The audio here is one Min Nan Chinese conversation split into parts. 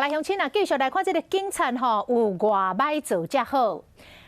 來鄉親啊，繼續來看這个警察吼，有偌歹做才好。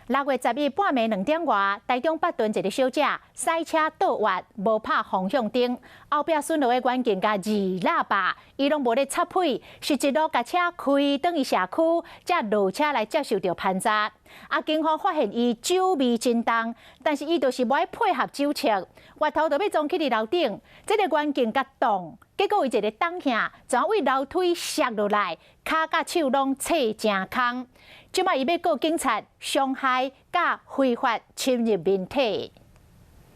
6月11半暝2點外，台中北屯一个小姐駛車倒彎，無拍方向燈，後壁巡邏的員警共按喇叭，伊攏無咧插屁，是一路共車開轉去社區，才落車來接受著盤查。啊，警方發現伊酒味真重，但是伊就是無愛配合酒測，越頭就欲撞去佇樓頂，這个員警共擋，結果伊一个擋下，全對樓梯摔落來，跤佮手攏切成空。這擺伊欲告警察傷害佮非法侵入民宅。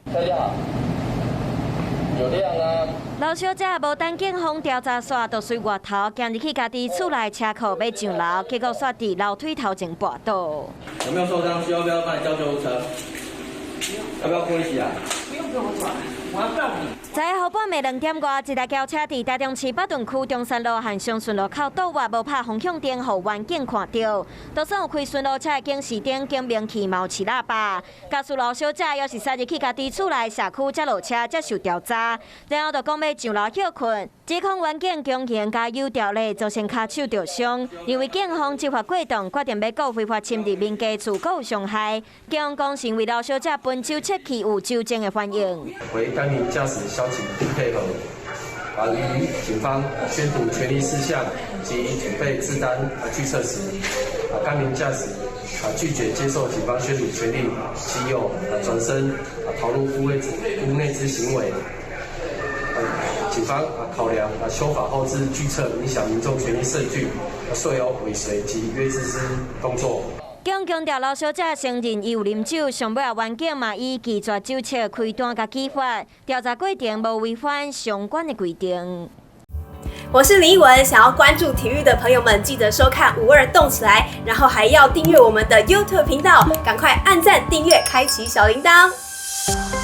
大家好，有亮啊！劉小姐無等警方調查煞，就隨越頭行入去家己厝內車庫欲上樓，結果煞佇樓梯頭前跋倒。有沒有受傷？需要不要幫你叫救護車？要不要過一起啊？不用給我轉，我要告你。在予半暝2點外，一台轎車佇台中市北屯區中山路和長順路口倒彎，無拍方向燈，予員警看著。就算有開巡邏車的警示燈、警鳴器嘛有飼喇叭。駕駛劉小姐猶是駛入去家己厝內社區，才落車接受調查，然後就講欲上樓歇睏。指控員警強行共誘調咧，造成跤手著傷。認為警方執法過當，決定欲告非法侵入民家厝，閣有傷害。警方講是因為劉小姐歕酒測氣有酒精的反應。惟該名駕駛消極不配合，啊，於警方宣讀權利事項及準備自單拒測時，啊，該名駕駛啊拒絕接受警方宣讀權利，及有啊轉身啊逃入屋內之行為。警方啊考量啊修法後之拒測影響民眾權利甚巨，遂有尾隨及約制之動作。警強調劉小姐承認伊有啉酒，上尾仔員警嘛以拒絕酒測開單共舉發，調查過程無違反相關的規定。我是林奕文，想要關注體育的朋友們，記得收看五二動起來，然後還要訂閱我們的 YouTube 頻道，趕快按讚、訂閱、開啟小鈴鐺。